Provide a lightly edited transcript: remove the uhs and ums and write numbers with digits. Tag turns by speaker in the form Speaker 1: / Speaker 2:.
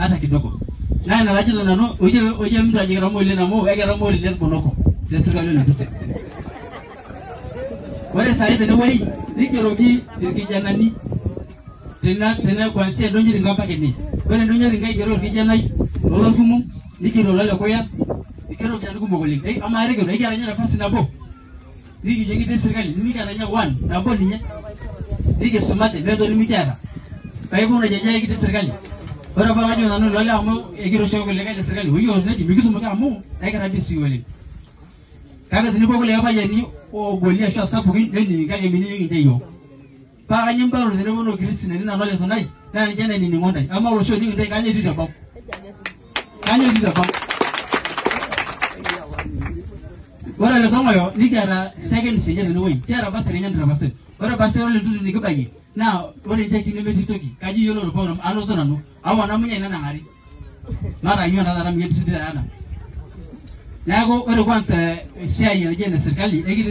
Speaker 1: Hata kidogo. Naa ina najito nanu oje mtu ajo ekira oleng amu ekira oleng Bonoko te sirkali Ole. Ore sahi tenewueji nigeroki irkijanani tena kuanzia Ndonyo Ringa mpaka ene. Ore Ndonyo Ringa igero orkijanai lolorkumum, nigero Lolekuya, igero irkijanani kumok oleng. Amaa erikito ekiata ninye nafasi nabo. Nikijo ekitii sirkali nimikiata ninye one nabo ninye. Nikisumate meeta enimikiata. Paipung ajo ekitii sirkali. Ore apa kajo nanu lole amu ekiroshi kulikae le sirkali oyiolo neji mikisumuki amu ekira busy oleng. Kake tenipuo kulikae payiani ogoli ashu sapukin nening kake mining ninche iyiook. Paa kanyoo embaroto teneponu orkristo nanu ole Sonai naa ninche nainining'o ntae. Amaa olosho oning ntae kanyoo etii teboo? Kanyoo etii teboo? Ore Ole Tong'oyo nikiata second enye tenewueji. Kiata bursary enye 100%. Ore bursary Ole Ntutu nikibayie naa ore nchekii nemetii toki. Kajo iyiolo program anoto nanu. Awa namunya ina nang'ari. Mata nyuo taata mikiti sidai ena. Neeku ore kwanza esiai naji ene sirkali ekitii.